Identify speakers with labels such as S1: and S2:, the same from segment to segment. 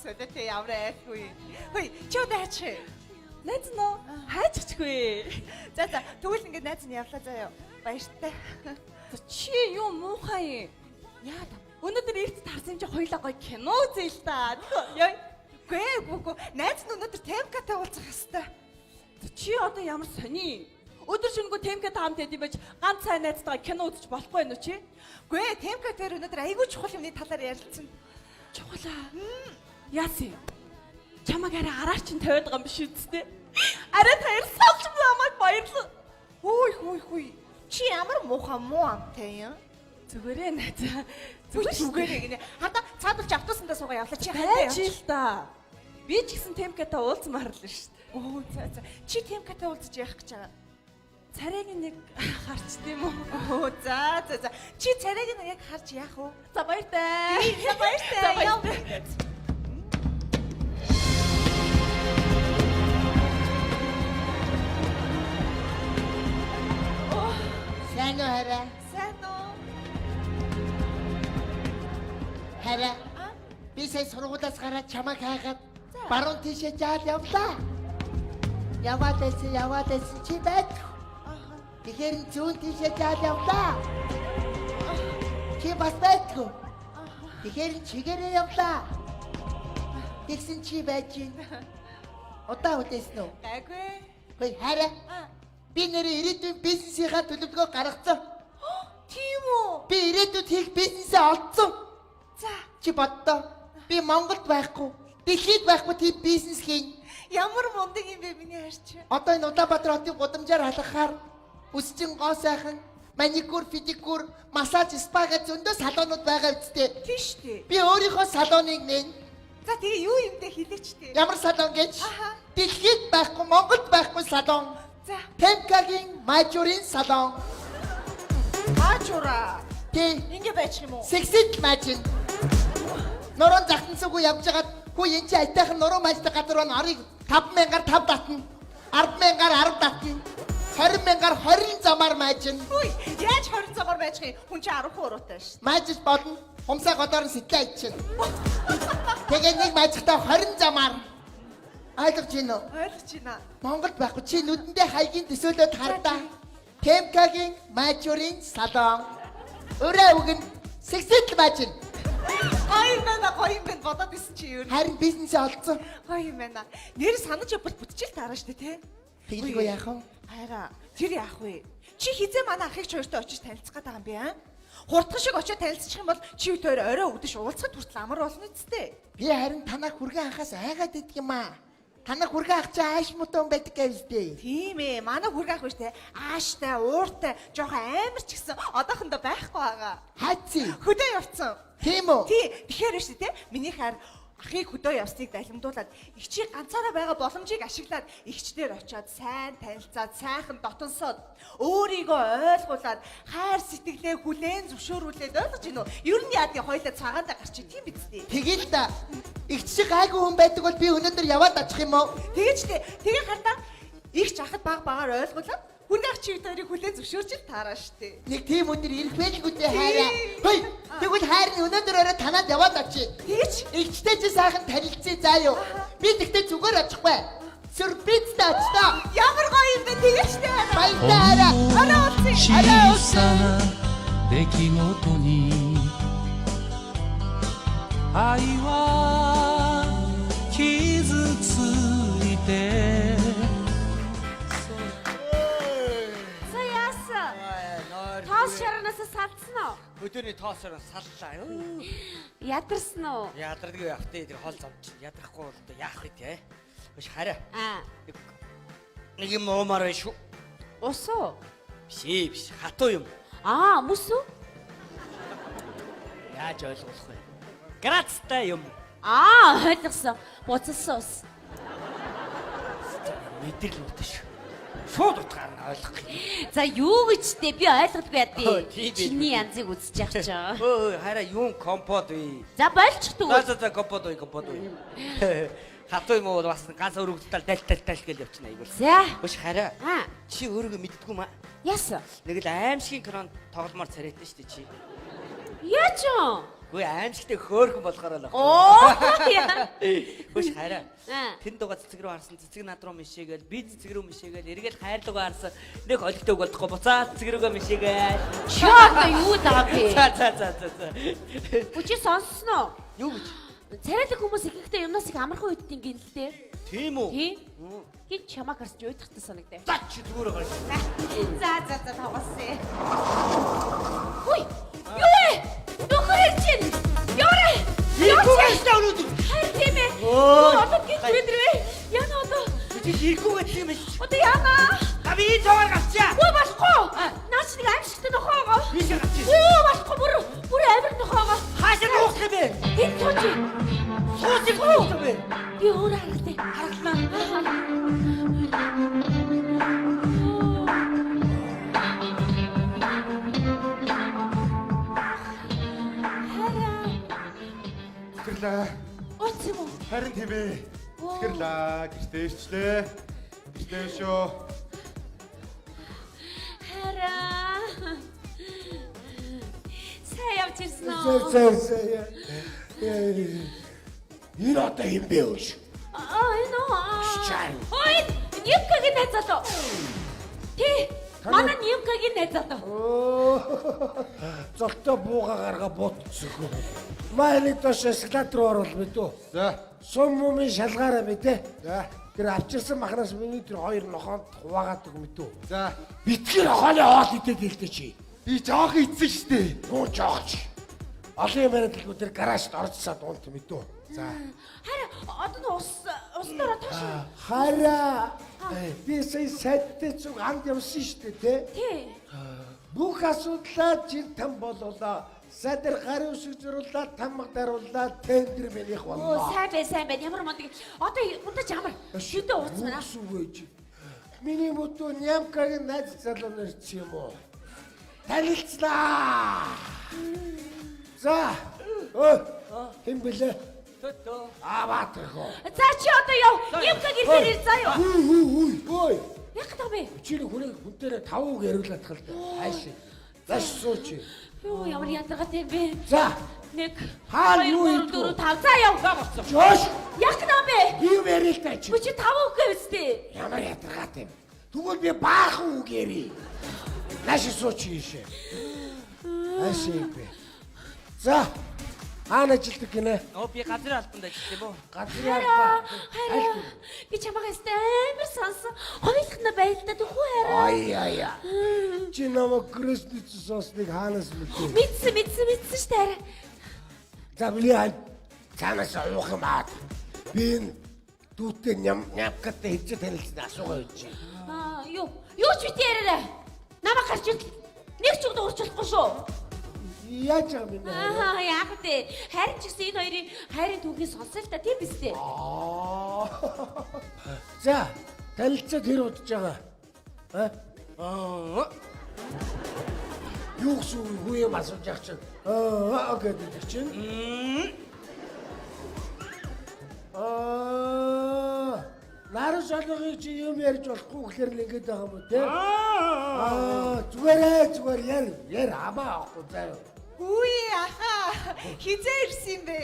S1: Солио те ямар айлгүй. Хөөе, чи одоо хайчих.
S2: Найз нь уу? Хайчихгүй.
S1: За за, тэгвэл ингээд найз нь явлаа заяа. Баяртай.
S2: За чи юу муухай юм?
S1: Яа та?
S2: Өнөөдөр эрт тарсан юм чи хоёлаа гоё кино үзье л та. Яа.
S1: Үгүй ээ, үгүй үгүй. Найз нь өнөөдөр Темкатай уулзах хэвээр.
S2: За чи одоо ямар сони? Өдөр шөнөгүй Темкатай хамт байд юм байж ганц сайн найзтайгаа кино үзэж болохгүй нү чи?
S1: Үгүй ээ, Темка тэр өнөөдөр айгүй чухал юмны талаар ярилцсан.
S2: Чухал аа. Яасан юм? Чамаг арай араар чинь тавиад байгаа юм биш үсттэй. Арай таяр салж намайг баярлаа.
S1: Хөөе хөөе хөөе. Чи ямар муухай муу амтай юм?
S2: Зүгээрээ найз.
S1: Зүгээр зүгээрээ гинэ. Хадаа цаадулж автобусандаа суугаа явлаа. Чи хандаа
S2: Байж
S1: явчих.
S2: л та. Би ч гэсэн Темкатай уулзмаар л шүү дээ.
S1: Өө за за. Чи Темкатай уулзаж яах гэж байгаа?
S2: Царайг нэг харч тийм үү?
S1: Өө за за за. Чи царайг нь яг харж яах вэ?
S2: За баяртай.
S1: За баяртай.
S2: За баяртай.
S1: Яв.
S3: Сайн уу хараа?
S1: Сайн уу?
S3: Хараа.
S1: А?
S3: Би сая сургуулиас гараад чамайг хайгаад
S1: За.
S3: баруун тийшээ жаал явлаа. Яваад байсан, яваад байсан чи байдгүй.
S1: Аха.
S3: Тэгэхээр нь зүүн тийшээ жаал явлаа. Чи бас байдгүй. Тэгэхээр нь чигээрээ явлаа. Тэгсэн чи байж гин. Удаа үдээсэн үү?
S1: Гайгүй.
S3: Хөөе хараа.
S1: А.
S3: Би нэрээ ирээдүйн бизнесийнхаа төлөвлөгөө гаргацсан.
S1: Тийм үү?
S3: Би ирээдүйд хийх бизнесээ олдсон.
S1: За.
S3: Чи боддоо. Би Монголд байхгүй, дэлхийд байхгүй тийм бизнес хийн.
S1: Ямар мундаг юм бэ миний харч.
S3: Одоо энэ Улаанбаатар хотын гудамжаар халахаар өсчин гоо сайхан маникюр, педикюр, массаж, спа гэж зөндөө салонууд байгаа үсттэй.
S1: Тийм шүү дээ.
S3: Би өөрийнхөө салоныг нэн.
S1: За тэгээ юу юм бэ хэлээч тээ.
S3: Ямар салон гэж?
S1: Аха.
S3: Дэлхийд байхгүй, Монголд байхгүй салон.
S1: За.
S3: Темкагийн мажурын салон.
S1: Маажура.
S3: Тэ
S1: Ингээ байчих юм уу?
S3: сексит мажин. Нуруунд захтансуугүй явж хагаад хүү энэ чи айтайхан нуруу мажтай газар байна. Орыг 5000-аар 5 татна. 10,000-аар 10 татна. 20,000-аар 20 замаар маажин.
S1: Хүй, яаж 20 цагаар байчих юм? Хүн чинь 10 уруутай шүү.
S3: Маажиж болно. Хумсаа годоор нь сэтлээ ичнэ. Тэгээ нэг маажихтаа 20 замаар ойлгож байна уу?
S1: Ойлгож байна.
S3: Монголд байхгүй чи нүдэндээ хаягийн төсөөлөд хардаа. Темкагийн маажурын салон. Өрөө үгэн сексит маажин.
S1: Гоё юм байна, гоё юм байна бодоод исэн чи юу?
S3: Харин бизнесээ олцсон.
S1: Гоё юм байна. Нэр санаж явбал бүтчихэл таарна шүү дээ, тэ?
S3: Тэгэлгүй яах вэ?
S1: Хайраа, тэр яах вэ? Чи хизээ манай ахыг ч хоёртой очиж танилцах гээд байгаа юм бэ, аа? Хурдхан шиг очиж танилцчих юм бол чи үт хоёр орой өвдөш уулзахад хүртэл амар болно үсттэй.
S3: Би харин танаа хүргэн анхаас айгаад идэх юм аа. Танаа хүргэн ах чи ааш мутан байдаг гэвстэй.
S1: Тийм ээ, манай хүргэн ах биш те. Ааштай, ууртай, жоохон амар ч гэсэн одоохондоо байхгүй байгаа.
S3: Хайци.
S1: Хөдөө явцсан.
S3: Тийм үү?
S1: Тий, тэгэхээр биш те. Миний хаар ахыг хөдөө явсныг далимдуулаад эгчийг ганцаараа байгаа боломжийг ашиглаад эгч дээр очиод сайн танилцаад сайхан дотонсоод өөрийгөө ойлгуулад хайр сэтгэлээ хүлээн зөвшөөрүүлээд ойлгож гинүү. Ер нь яадгийг хоёлаа цагаандаа гарч тийм биз дээ.
S3: Тэгэл та. Игч шиг гайгүй хүн байдаг бол би өнөөдөр яваад очих юм уу?
S1: Тэгэж тэ. Тэгээ хардаа эгч ахад баг багаар ойлгуулад хүргэн ах чи хоёрыг хүлээн зөвшөөрч л таараа штэ.
S3: Нэг тийм өдөр ирэх байлгүй дээ хайраа. Хөөе. Тэгвэл хайр нь өнөөдөр орой танаад яваад очие.
S1: Тэгэж
S3: Игчтэй чи сайхан танилцъя заа юу. Би тэгтээ зүгээр очихгүй. Сюрпризтэй очлоо.
S1: ямар гоё юм бэ тэгэж тэ.
S3: Баяртай хайраа.
S1: Орой уулзъя.
S4: 小さな出来事に愛は傷ついて
S5: За яасан? Тоос шаранаас салцсан уу?
S6: Өдөөний тоосоор саллаа. Өө,
S5: Ядарсан уу?
S6: Ядардаг явах тий тэр хол зам чинь ядрахгүй бол одоо яах вэ те? Биш хараа.
S5: Аа,
S6: Нэг юм уумаар байна шүү.
S5: ус уу?
S6: Биш ээ биш хатуу юм.
S5: Аа, мөс үү?
S6: Яаж ойлгох вэ? Грацтай юм.
S5: Аа, ойлгосон. Буцалсан ус.
S6: Мэдрэл үгүй шүү. Шууд утгаар нь ойлгох юм.
S5: За юу гэж тэ би ойлгодгүй яа
S6: Өө,
S5: тий.
S6: тийм байх.
S5: Чиний янзыг үзэж явах чаа.
S6: Өө хараа юун компот вэ?
S5: За болчихдог.
S6: За за за компот вэ компот вэ? Хатуу юм уу бас ганц өргөдөл дал дал дал гэж явчихна айгуул.
S5: За.
S6: Биш хараа.
S5: Аа,
S6: Чи өөрийгөө мэддэггүй маа.
S5: яасан?
S6: Нэг л аимшигын крон тогломоор царайтай шүү дээ чи.
S5: Яа ч юм?
S6: Үгүй аимшигтэй хөөхөн болохоор л
S5: Оо яа.
S6: Хөш хайраа.
S5: Аа.
S6: Тэн дугаа цэцэг рүү харсан, цэцэг над руу мишээгээл, би цэцэг рүү мишээгээл, эргээл хайрлуугаа харсан. Нэг олигтой үг болохгүй буцаад цэцэг рүүгээ мишээгээл.
S5: Чи одоо юу даа бэ?
S6: За за за за за.
S5: Үгүй чи сонссон уу?
S6: Юу гэж?
S5: Царайлаг хүмүүс ихэнхдээ юмнаас их амархан үйддэг юм л дээ.
S6: Тийм үү?
S5: Тий? Гин чамаа гарч уйдахтай санагдав.
S6: За чи зүгээр гарч.
S1: За за за тоглосон.
S5: Хүй! Юу вэ? Нөхөр ирж байна. Яваарай.
S6: Ирэхгүй гэсэн өнөөдөр.
S5: Харин тийм ээ.
S6: Өө.
S5: Одоо гинт мэдрээ. Яна одоо.
S6: Чи ирэхгүй гэсэн юм чи.
S5: Одоо яана.
S6: За би энэ цаагаар гарчаа.
S5: Үгүй болохгүй. Наач нэг аимшигтай нохоо байгаа.
S6: Ийшээ гарч.
S5: Үгүй болохгүй бүр бүр амир нохоо байгаа.
S6: Хаашаа нуух юм бэ?
S5: Тэнд сууч.
S6: Суусыг нуух юм бэ?
S5: Би өөрөө харгалаа. Харгалаа. Хараа.
S7: Тэгэрлээ.
S5: Ууц юм уу?
S7: Харин тийм ээ. Тэгэрлээ. Гэртээ ирчлээ. Гэртээ шүү.
S5: Хараа. Сайн явж ирсэн үү?
S8: За за за. Энэ одоо юм бэ өөш?
S5: Аа энэ үү?
S8: Чар.
S5: Ой, Нимкагийн найз залуу. Тий. Манай Нимкагийн найз залуу.
S8: Оо. Золтой бууга гарга бутцгүй. Майны тош эскалатор руу оруул мэдүү.
S7: За.
S8: Сум мумын шалгаараа мэдээ.
S7: За.
S8: Тэр авчирсан махнаас миний тэр хоёр нохоонд хуваагаад үг мэдүү.
S7: За.
S8: Битгэр хооны хоол идээд хэлдэг чи.
S7: Би жоох идсэн штэ.
S8: Нуу жоохч. Олон юм яриад л тэр гаражт орж саад унт мэдүү.
S7: За.
S5: Хараа одоо нь ус ус дороо тоош.
S8: Хараа би сая сайдтай зүг анд явсан штэ тэ.
S5: Тий.
S8: Бүх асуудлаа жин там болуулаа. Сайдар гарын үсэг зуруулаад тамга даруулаад тендер минийх
S5: Оо
S8: боллоо.
S5: сайн бай сайн байна. Ямар мундаг. Одоо мундаж амар. Шүдэ ууц байна.
S8: Үгүй гэж. Миний мөдөө Нямкагийн найз залуу нэрч юм уу? Танилцлаа. За. Өө. Хэн бэлээ?
S6: Төтөө.
S8: Аваад ирхөө.
S5: За чи одоо яв. Нимкаг ирэхээр ир заа юу.
S8: Хүй хүй хүй. Ой.
S5: Яг гэдэг бэ?
S8: Чи нэг хүрээ хүн дээрээ тав үг яриулаад тахал та. Хайш. Заш сууч.
S5: Юу ямар ядаргатай юм бэ?
S8: За.
S5: 1
S8: Хаана
S5: 2
S8: юу
S5: 3
S8: идэх вэ?
S5: 4 5 за яв.
S8: Жош.
S5: Яг гэдэг бэ?
S8: Би юм яриул та чи.
S5: Үгүй чи 5 үг гэвстэй.
S8: Ямар ядаргаатай юм. Тэгвэл би баахан үг ярий. Нааш сууч ийшээ. Нааш юм бэ. За. Хаана ажилтдаг гинэ?
S6: Оо би газрын албанд ажиллах юм уу?
S8: Газрын
S5: Хараа,
S8: албаа.
S5: хараа. Би чамайг өстэй амар сонсон. Хоёулахна байлдаа төхөө хараа.
S8: Ай ай ай. Чи намайг грөсний сосныг хаанаас мэдээ?
S5: Мэдсэн, мэдсэн, мэдсэн шүү дээ хараа.
S8: За би хань цаанаас уух юм аа. Би энэ дүүтэй ням нямкатай хэзээ танилцсан асуугаа байж.
S5: Аа, юу? Юу ч бити яриарай. Намайг гарч ирэл нэг ч үг дуурчлахгүй шүү.
S8: Яаж байгаа юм бэ?
S5: Аа, яах вэ? Харин ч гэсэн энэ хоёрын хайрын түүхийг сонссон л та тийм биз дээ.
S8: Аа. За, танилцаад хэр удаж байгаа? А?
S6: Аа.
S8: Юу гэсэн үг вэ юм асууж яах чинь? Аа гэдэг чинь. Аа. Наран солонгыг чи юм ярьж болохгүй гэхлээр л ингэж байгаа юм уу те? Аа, зүгээрээ зүгээр яар яар хамаа авахгүй заа.
S1: Үгүй аха. Хизээ ирсэн юм бэ?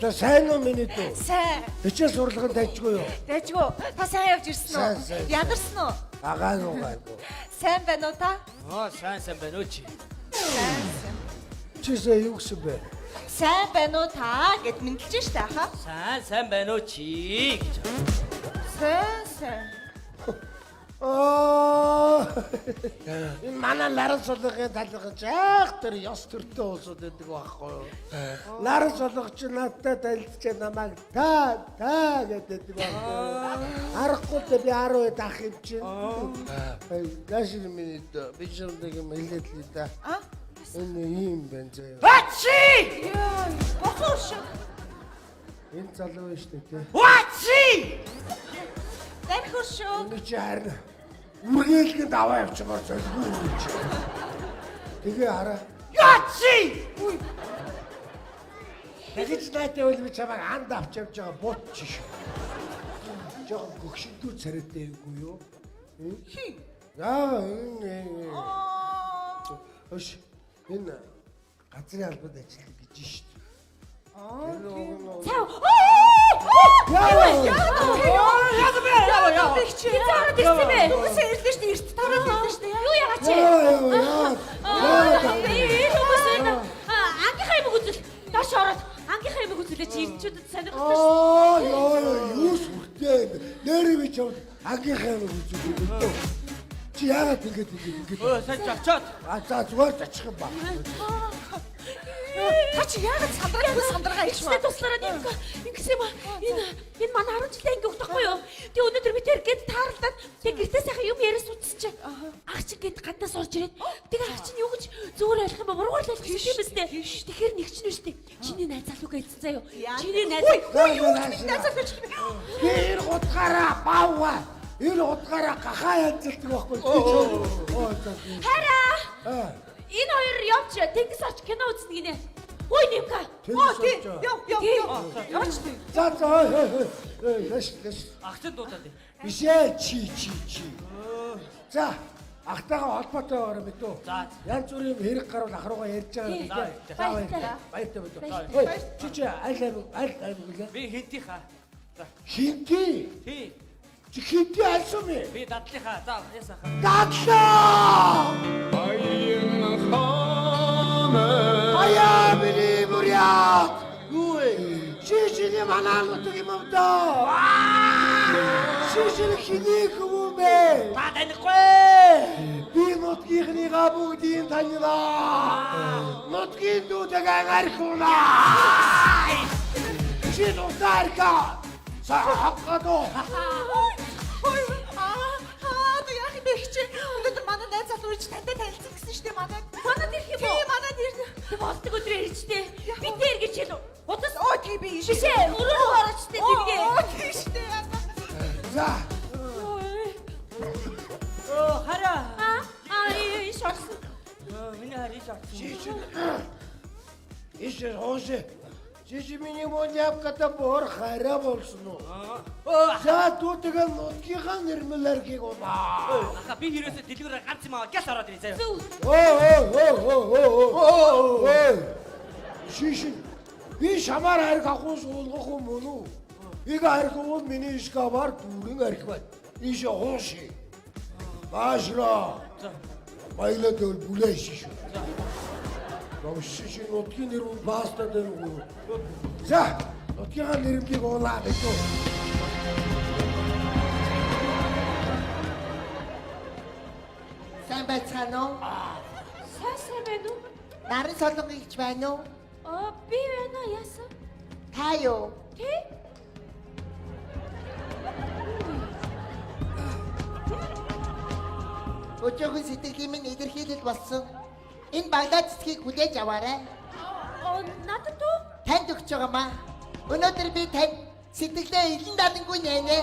S8: За сайн уу миний дүү?
S1: Сайн.
S8: Хичээл сурлагын тажгүй юу?
S1: Дайжгүй. Та сайн явж ирсэн
S8: Сайн,
S1: үү?
S8: сайн.
S1: Ядарсан уу?
S8: Агаагүй гайгүй.
S1: Сайн байна уу та?
S6: Аа сайн сайн байна уу чи?
S1: Сайн. сайн.
S8: Чи сая юу гэсэн бэ?
S1: Сайн байна уу та гэд мэдлж штэ аха.
S6: Сайн сайн байна уу чи гэж.
S1: Сайн сайн.
S8: Аа. Энэ манай ларан сулгын талхаж яах тэр ёс төртөө улсууд байдаг байхгүй юу? Ларан сулгч чи надтай танилцчаа намайг та та гэдэг байхгүй юу? Аргагүй л би 10 ах юм чинь. Гашир миний дөө би ч юм нэг юм хэлээд л да.
S1: А?
S8: Энэ ийм байна заяа.
S6: Бачи!
S1: Йоо, бохоо шиг.
S8: Энэ залуу байна шүү дээ тий.
S6: Бачи!
S1: Дархир шиг.
S8: Энэ чи харин үргэлжлэн даваа явчмаар зөлгүй юм чи. Тэгээ хараа.
S6: Яци!
S8: Тэгэж найтай бол би чамайг анд авч явж байгаа бут чи шүү. Жохон гөгшөндүү царайтай үгүй юу?
S1: Хин.
S8: Аа энэ
S1: Аа.
S8: өш энэ Газрын албанд ажилладаг гэж шүү дээ. Тэр уг нь
S5: Цав.
S8: Яа!
S6: Яа бэ? Яа яа.
S5: Хизээ ороод ирсэн бэ?
S1: Үгүйсээ ирлээ шүү дээ. Эрт тараад ирлээ шүү дээ.
S5: Юу яагаад чи?
S8: Яа яа яа.
S5: Энэ хүмүүс энэ ангийнхаа юм үзэл доош ороод ангийнхаа юм үзүүлээ чи ирчүүдэд сонирхолтой шүү.
S8: Аа яа яа юу сүртэй юм. Нэрээ би чам ангийнхаа юм үзүүлээ гэдэг. Чи яагаад ингэж ингэж ингэж.
S6: Өө сайн ч очоод.
S8: А за зүгээр ч очих юм ба.
S1: Та чи яагаад сандраагүй сандраа ич
S5: Ихтэй туслаараа нэг ингэсэн юм аа. Энэ манай 10 жилийн анги өгдөхгүй юу? Тэг өнөөдөр би тэр гэнт таарлаад тэг гэртээ сайхан юм яриа суудсан чи. Ах чи гэнт гаднаас орж ирээд тэг ах чинь юу гэж зүгээр ойлгох юм бэ? Буруугаар л ойлгох юм биз дээ. Тэгэхээр нэг чинь үү штэ. Чиний найз залууг хэлсэн заяо. Чиний найз
S8: Би энэ хутгаараа баавга. Энэ хутгаараа гахаа янзалдаг байхгүй. Чи ч оо за.
S5: Хараа.
S8: Аа.
S5: Энэ хоёр явж тэнгис орч кино үзнэ гинэ. Ой Нимка.
S1: Оо тий. Яв яв яв. Яваач тий.
S8: За за хой хой хой. Лаш лаш.
S6: Ах чинь дуудаад.
S8: Биш ээ чи чи чи. За ахтайгаа холбоотой байгаарай мэдүү.
S6: За.
S8: Янз бүрийн юм хэрэг гарвал ах руугаа ярьж байгаа юм
S6: За,
S8: мэдээ. За баяртай. Баяртай мэдүү. Хой чи чи аль аймаг аль аймаг гэлээ?
S6: Би хинтийнхаа. За.
S8: Хинти.
S6: Тий.
S8: Чи хинти альсан бэ?
S6: Би дадлынхаа. За ясаахаа.
S8: Дадлаа!
S7: Баян хаан
S8: Аяа миний бурят. Юу вэ? Чи чиний манай нутаг юм даа. Чи чи хэний хүмүүн бэ?
S6: Та танихгүй.
S8: Би нутгийнхныгаа бүгдийг таньна. Нутгийн дүүтэйг архиуна. Чи нутаарка. Сахақадо.
S1: Ой аа аа тэг яах юм бэ чи? Өнөөдөр манай найз залуу ирж тантай танилцсан гэсэн шүү дээ манай.
S5: Манад ирэх юм уу?
S1: Тий манад ирнэ.
S5: Тэг болдог өдрөө ирчтэй. Би тэр гэж хэл. Удас
S1: Оо тий би
S5: биш ээ. Өрөө рүү орооч тэ тэргээ.
S1: Оо тий шүү дээ.
S8: За.
S6: Өө хараа.
S5: Аа аа иш орсон.
S6: Өө миний хар иш орсон.
S8: Чи чи Иш хоош. Чи чи миний мөн явката бор хайра болсон уу?
S6: Өө
S8: За дүүтэйг нутгийнхаа нэрмэлэрхийг унаа.
S6: аха би хэрөөсөө дэлгүүрээр ганц юм аваад гяс ороод ирээ заяа.
S5: Зүг.
S8: Оо оо оо оо оо оо. Шиш би шамаар арх авах суулгах юм уу? Иг арх уул миний шкавар дүүрэн арх байна. Иш хууши. Баашра. Баялаа төл бүлээ шиш. Шиш нутгийн нэр нь паста дээр үү? За, нутгийнхаа нэрмлийг уулаа гэж.
S3: Сайн байцгаана уу?
S5: Сайн сайн байна уу?
S3: Нарын солонгыг ч байна уу?
S5: Аа би байна яасан?
S3: Та юу?
S5: Тэ?
S3: Өчигдөр сэтгэлийн минь илэрхийлэл болсон. Энэ баглаа цэцгийг хүлээж аваарай.
S5: Оо надад уу?
S3: Танд өгч байгаамаа. Өнөөдөр би танд сэтгэлээ илэн далангүй нэнэ.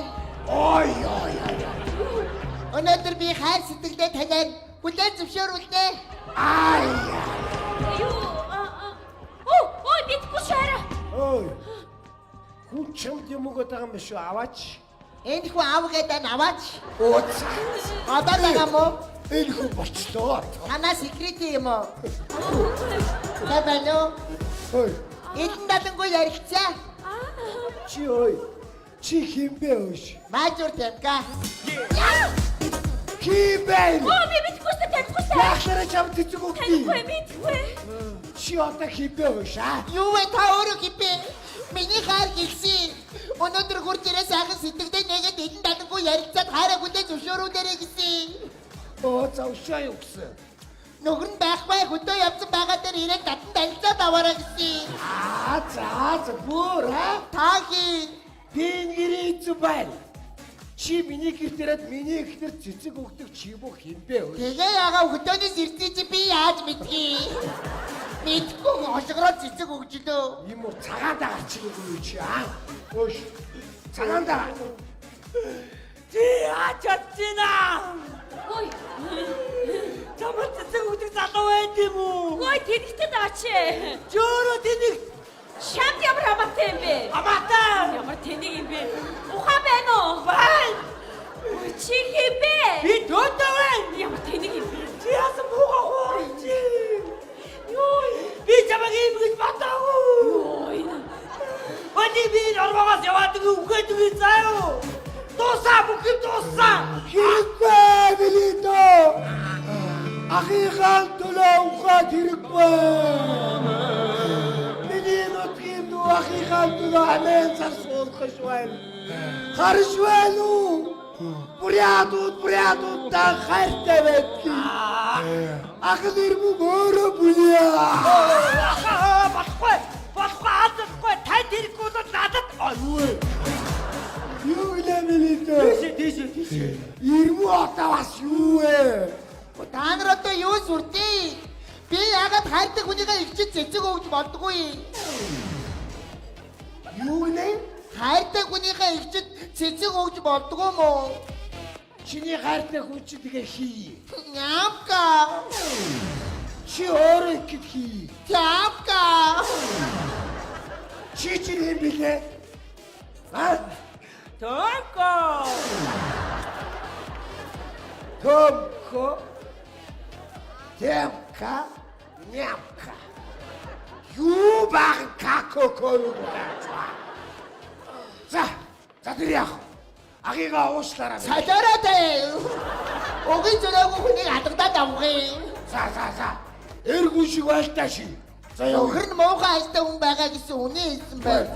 S8: Ой ой ой.
S3: Өнөөдөр би хайр сэтгэлээ танаар хүлээн зөвшөөрүүлнэ.
S8: Ай.
S5: Юу? Аа. Оо оо мэдгүй шүү арай.
S8: Ой. Хүн чамд юм уу гэдэг юм биш үү? Аваач.
S3: Энэ хүн аав гэдэг нь аваач.
S8: Ууц.
S3: Одоо байгаа мó?
S8: Энэ хүн болчлоо.
S3: Танаа секрет юм уу? Та байна уу?
S8: Ой.
S3: Илэн далангүй ярилцаа.
S8: Чи ой. Чи хин бэ өөш?
S3: Маажур тамка.
S8: Хин бэ?
S5: Оо би мэдгүй шүү танихгүй шүү.
S8: Яхаараа чам цэцэг
S5: Танихгүй
S8: өгдөө.
S5: мэдгүй.
S8: Чи одоо хин бэ өөш аа?
S3: Юу вэ та өөрөө хипэ? Миний хайр гэлсэн. Өнөөдөр хурж ирээ сайхан сэтгэлдээ нэгэд илэн далангүй ярилцаад хайраа хүлээн зөвшөөрүүлээрэй гэсэн.
S8: Оо завшаа юу гэсэн.
S3: Нөхөр нь байхгүй хөдөө явсан байгаа дээр ирээд татан танилцаад аваарай гэсэн.
S8: Аа за за бүр аа.
S3: Та хин?
S8: Би энэ гэрээ эзэн байна. Чи миний гэрт ирээд миний эхнэр цэцэг өгдөг чи юм уу хин бэ өөш?
S3: Тэгээ ягаа хөдөөнөөс ирсэн чи би яаж мэдхий? Мэдхгүй хошгороо цэцэг өгчлөө.
S8: Юм уу цагаан дагаар чи юу чи аа? Өөш. Цагаан дагаар.
S6: Чи яаж чадчихна?
S5: Ой.
S6: Чамд цэцэг өгдөг залуу байд юм уу?
S5: Ой тэнэгтэй даач.
S6: Чи өөрөө тэнэг
S5: Шамд ямар хамаатай юм бэ?
S6: хамаатай.
S5: Ямар тэнэг юм бэ? Ухаан байна уу?
S6: Байна.
S5: Ой чи хин бэ?
S6: Би төөдөө байна.
S5: Ямар тэнэг юм бэ?
S6: Чи яасан мууга хуурч.
S5: Юу?
S6: Би би орвоогоос яваад өгөө үгээд өгье заа юу. Дуусаа бүх юм дуусаа.
S8: Хэрэггүй Мелито. Ахийнхаа төлөө ухаад хэрэггүй. Миний нутгийн дүү ахийнхаа төлөө амийн цар суулгах байна. Харж байна уу? Бурятууд бурятуудтай хайртай байдгийг. Ах нэр мөн өөрөө бүлье.
S6: Ахаа болохгүй. Болохгүй алдлахгүй. Танд хэрэггүй бол надад юу вэ?
S8: Юу гэлээ Мелито?
S6: Тийшээ тийшээ тийшээ.
S8: Ирмүү одоо бас юу вэ?
S3: Та нар одоо юу сүрдээ? Би яагаад хайртай хүнийгээ эгчид цэцэг өгч болдгоо юм?
S8: Юу гинэ?
S3: Хайртай хүнийгээ эгчид цэцэг өгч болдгоо мó?
S8: Чиний хайртай хүн чи тэгээ хий.
S3: Нямка.
S8: Чи өөрөө ихэд хий.
S3: Нямка.
S8: Чи чинь хэм билээ? А?
S6: Тонко.
S8: Төмхө. Темка. Нямка. Юу баг какоко юу гэж. За, за тэр яах. Ахыгаа уушлаарай.
S3: Солиороо дээ. Огийн зөрөөгүй хүнийг хадгалаад авах юм.
S8: За, за, за. Эргүн шиг байлтаа ши. За яа.
S3: Өхөр нь муухай ажилтай хүн байгаа гэсэн үнэ хэлсэн байна.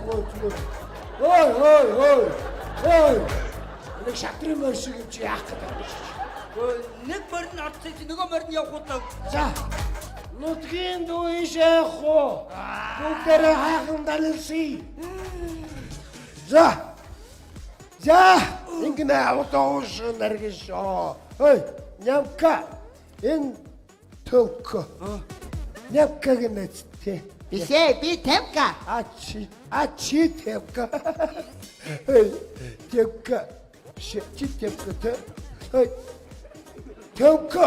S8: Ой, ой, ой. Ой. Нэг шатрын морь шиг юм чи яах гэдэг юм чи.
S6: Нэг морь нь орсон чи нөгөө морь нь явах удаа.
S8: За. Нутгийн дүү ийшээ явах уу? Бүгдээрээ хайхан далилсъя. За. За, ингэнэ одоо ууш наргишоо. Ой, нямка. Энэ төвкө. Нямкагийн нэцтэй.
S3: Биш ээ, би Темка.
S8: А чи, а чи төвкө. Ой, төвкө. Чи чи төвкө тэ. Ой. Төвкө.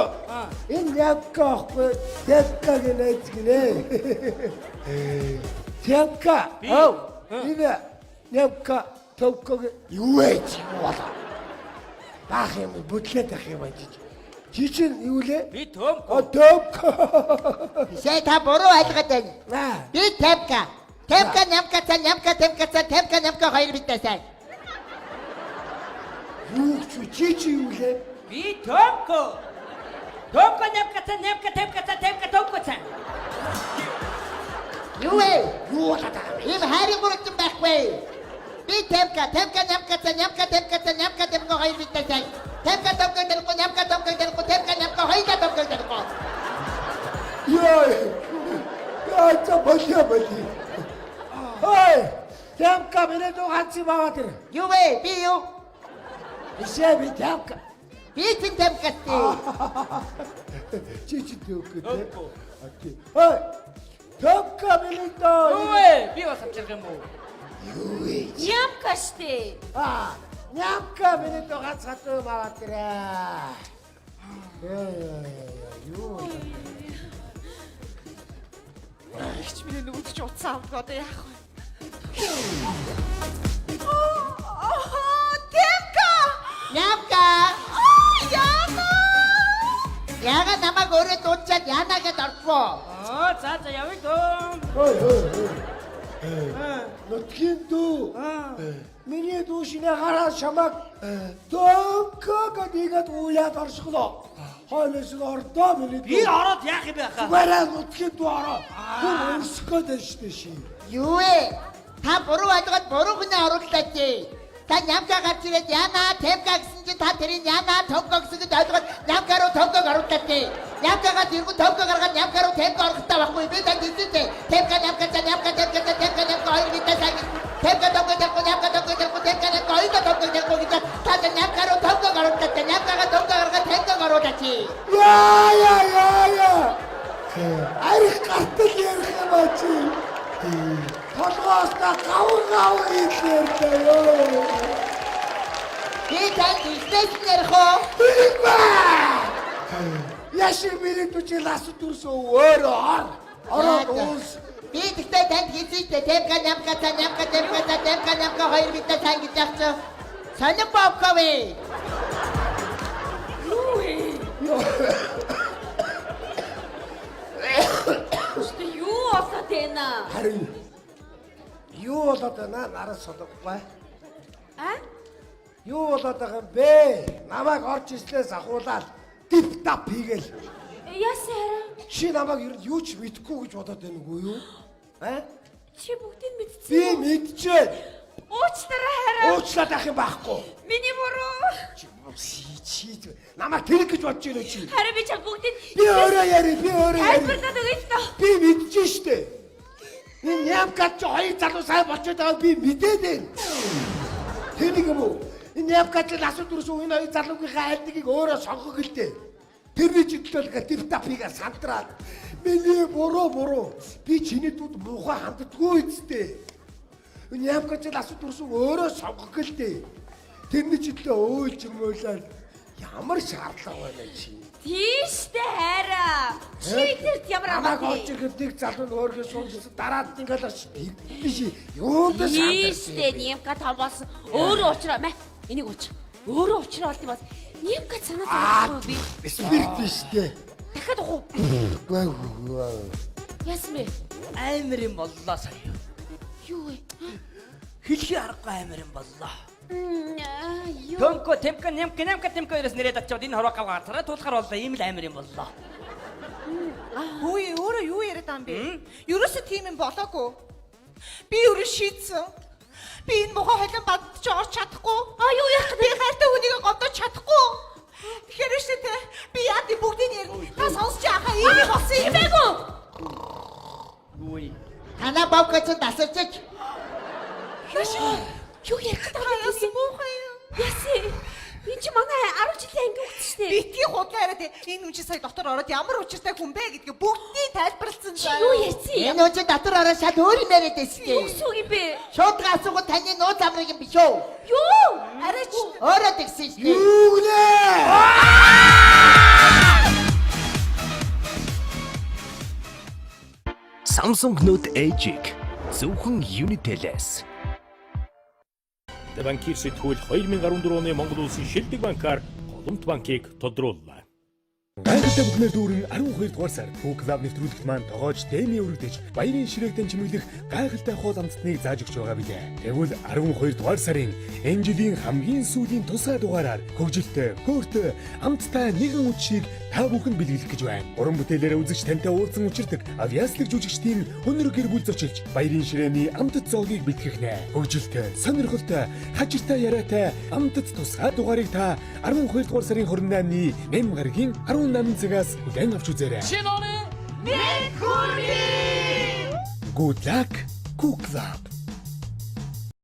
S8: Энэ нямка аахгүй төвкөгийн нэц гинэ. Төвкө.
S6: Оу.
S8: Энэ нямка төвкөгийн юу вэ чи болоо. Баах юм бүтлээд ах юм аа чи. Чи чинь юу лээ?
S6: Би төмко.
S8: А төвкө.
S3: Биш ээ, та буруу ойлгоод байна.
S8: Аа.
S3: Би Темка. Темка нямка ца нямка Темка ца Темка нямка хоёр битэй сайн.
S8: Юу ч чи чи юу лээ?
S6: Би төмко. Төмко нямка ца нямка темка ца темка төмко ца.
S3: Юу вэ?
S8: Юу болоод байгаа юм?
S3: Ийм хайрын гурван байхгүй. Би Темка, Темка нямка ца нямка Темка ца нямка Темка хоёр битэй сайн. Темка Темка дэлгүү нямка Темка дэлгүү Темка нямка хоёулаа Темка дэлгүү.
S8: Яа. Яа за болио боли. Ой, Тямка миний дуу ганц юм аваад ир.
S3: Юу вэ? Би юу?
S8: Бишээ би Тямка.
S3: Би чинь Темкастэй.
S8: Чи чи төвкө те. Окей. Ой. Тямка миний дуу.
S6: Юу вэ? Би бас авчирх юм уу?
S8: Юу вэ?
S5: Нямка штэ.
S8: Аа, Нямка миний дуу ганц хатуу юм аваад ирээ. Яа яа яа юу вэ?
S1: Игч миний нөгөөд чи утсан авдаг одоо яах вэ? Аа, Темка!
S3: Нямка.
S1: Аа, Яна!
S3: Яга намайг өөрөө дуудчаад Яна гэд ордгоо.
S6: Аа за за явъя дөө.
S8: Ой ой ой. Нутгийн дүү. Миний дүү шинэ гараа шамаг төвкө гэдгээд уяад оршглоо. Хойлоос нь ордоо миний дүү.
S6: Би ороод яах юм бэ хаа?
S8: Зүгээрээ нутгийн дүү ороо. Хүн өрсөх гээд байна шүү дээ ши.
S3: Юу вэ? Та буруу ойлгоод буруу хүнээ орууллаа чи. Та нямка гарч ирээд Яна Темка гэсэн чинь та тэрийг Яна Томко гэсэн гэж ойлгоод нямка руу Томког орууллаа чи. Нямкага тэргүү Томко гаргаад нямка руу Темка орохтой байхгүй. Би танд хэлсэн чи. Темка нямка за нямка Темка за Темка нямка хоёр битэй сайн гэж. Темка Томко Темко нямка Томко Темко Темка нямка хоёулаа Томко Темко гэж та нямка руу Томког орууллаа чи. Нямкага Томко гаргаад Темког орууллаа чи.
S8: Яа яа яа яа. Арих гартал ярих юм а чи. Толгоос та гавн гавн хийлээ ёо.
S3: Би танд хэлснээс нь ярих уу?
S8: Яшиг миний дүү чи лас дүрсөө өөрөө ор. Ороод уус.
S3: Би тэгтээ танд хэлсэн шүү дээ. Темка нямка за нямка темка за темка нямка хоёр битэй сайн гэж яах чинь. Сонин бобко вэ?
S2: Юу вэ?
S5: Штэ юу болоод байна?
S8: Харин Юу болоод байна? Наран солонгой.
S5: А?
S8: Юу болоод байгаа юм бэ? Намайг орж ирслээс ахуулаад дип тап хийгээл.
S5: Яасан хараа?
S8: Чи намайг ер нь юу ч мэдэхгүй гэж бодоод байна уу юу? А?
S5: Чи бүгдийг мэдсэн.
S8: Би мэдчихээн.
S5: Уучлаарай хараа.
S8: Уучлаад байх юм байхгүй.
S5: Миний буруу.
S8: Чи чи намайг тэрэг гэж бодож байна уу чи?
S5: Хараа би чам бүгдийг
S8: Би өөрөө яри, би өөрөө яри.
S5: тайлбарлаад өгье л доо.
S8: Би мэдчихээн штэ. Энэ Нямкад чи хоёр залуу сайн болчиход байгааг би мэдээд байна. Тэр нэг юм уу? Энэ Нямкад л асуу дүрсэн энэ хоёр залуугийнхаа аль нэгийг өөрөө сонгох гэлтэй. Тэрний чиглэл дип тапыга сандраад миний буруу буруу би чиний дүнд муухай ханддаггүй үсттэй. Энэ Нямкад л асуу дүрсэн өөрөө сонгох гэлтэй. Тэрний чиглэл өөлж мөөлээд ямар шаардлага байна чи?
S5: Тийштэй хараа. Чи биднэрт ямар
S8: Намайг
S5: амаагүй.
S8: орж ирэхэд нэг залуу нь өөрхөн сууж дараад ингээл очиж биш юунд
S5: Тийштэй Немка том болсон. Өөрөө уучраа мэ. Энийг ууч. Өөрөө уучраа болт юм бас. Немка санаа зовхгүй би.
S8: Спирт биш дээ.
S5: Дахиад уух уу? Яасан бэ?
S6: Амар юм боллоо сая.
S5: Юу вэ?
S6: Хэлхий аргагүй амар юм боллоо.
S5: Юу?
S6: Төмко, темко, нямка, нямка, темко ерөөс нэрээд очиод энэ хороо гав ганцаараа туулахар боллоо. Ийм л амар юм боллоо.
S1: Хөөе өөрөө юу яриад байгаа юм бэ? Ерөөсөө тийм юм болоогүй. Би өөрөө шийдсэн. Би энэ мохоо холин банд чи орч чадахгүй.
S5: А юу ярих
S1: Би хайртай хүнийг гомдож чадахгүй. Тэгэхээр шүү дээ. Би яа тийм бүгдийг ярина. Та сонсч яхаа ийм юм болсон юм
S5: байгуу?
S6: Үгүй.
S3: Танаа бавка чи дасарчиж.
S5: Юу ярих гэдэг
S1: Та
S5: вэ?
S1: яасан муухай юм.
S5: Яасан? Энэ чи манай 10 жилийн анги хүүхэд шүү дээ.
S1: Битгий худлаа яриад энэ хүн чи сая дотор ороод ямар учиртай хүн бэ гэдгийг бүгдийг тайлбарласан
S5: Чи юу ярьсан юм?
S3: Энэ хүн чи дотор ороо шал өөр юм яриад байсан.
S5: Юу гэсэн үг юм бэ?
S3: Шууд асуугад таны нууц амрыг юм биш үү?
S5: Юу?
S1: Арай ч
S3: Өөрөө тэгсэн шүү дээ.
S8: Юу гинэ?
S9: Samsung Note Edge-ийг зөвхөн Unitel-ээс.
S10: Банкир сэтгүүл 2014 оны Монгол Улсын шилдэг банкар Голомт банкыг тодрууллаа.
S7: Гайхалтай бүхнээр дүүрэн 12 дугаар сард Хүү Клуб нэвтрүүлэгт маань тогоож Дэми өргөдөж баярын ширээг дан чимэглэх гайхалтай хоол амттныг зааж өгч байгаа билээ. Тэгвэл 12 дугаар сарын энэ жилийн хамгийн сүүлийн тусгай дугаараар хөгжилтэй, хөөртэй, амттай нэгэн үдшийг та бүхэнд бэлгэлэх гэж байна. Уран бүтээлээрээ үзэгч тантай уулзсан учирдаг авьяаслаг жүжигчдийн өнөр гэр бүл зочилж баярын ширээний амтд зоогийг бэлтгэх нэ. Хөгжилтэй, сонирхолтой, хажиртай яриатай амтд тусгай дугаарыг та 12 дугаар сарын 28-ны нэм гарагийн 18 цагаас хүлээн авч үзээрэй. Good luck, Cook Club.